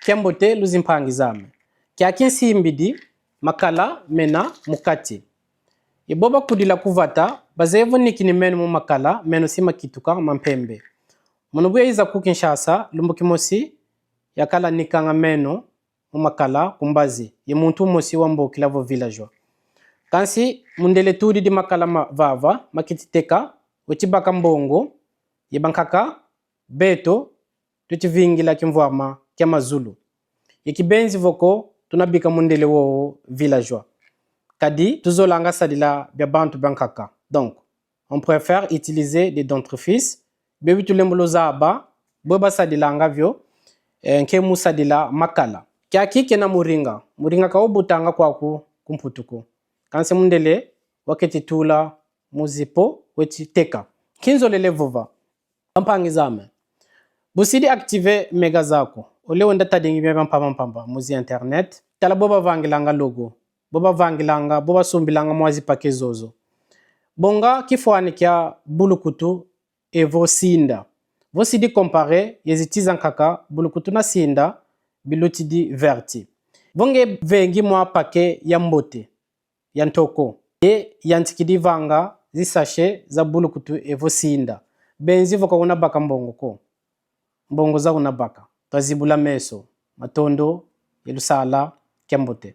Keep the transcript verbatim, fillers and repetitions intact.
Kiambote, luzimpangi zame. Kiaki nsimbidi makala mena mu kati. Ye bo bakudila ku vata, bazeye vo nikini meno mu makala, meno si makituka ma mpembe. Mono bu yayiza ku Kinshasa, lumbu kimosi yakala nikanga meno mu makala ku mbazi, ye muntu mosi wambokila vo villageois. Kansi mundele tudidi makala ma vava, makiti teka, weti baka mbongo, ye bankaka beto tweti vingila kimvwama kia mazulu. Ye kibenzi vo ko tuna bika mundele wowo villageois. Kadi tuzolanga sadila bia bantu bankaka. Donc, on préfère utiliser des dentifrices, bio bi tulembolo zaba, bwe basadilanga vio, eh, nki mu sadila makala. Kiaki kena muringa, muringa ka wubutanga kwaku ku Mputu ko. Kansi mundele waketi tula mu zipo, weti teka. Nki nzolele vova? Bampangi zame, bu sidi activer méga zaku, ole wenda tadingi bia mpamba mpamba mu zi internet, tala bo bavangilanga logo, bo bavangilanga, bo basumbilanga mwa zi paquet zozo. Bonga kifwani kia bulukutu evo sinda. Vo sidi comparer ye ziti zankaka, bulukutu na sinda bilutidi verti. Vo nge vengi mwa paquet ya mbote, ya ntoko, ye yantikidi vanga zi sachet za bulukutu evo sinda, benzi vo ka una baka mbongo ko. Mbongo zaku una baka. Twazibula meso. Matondo ye lusala kiambote.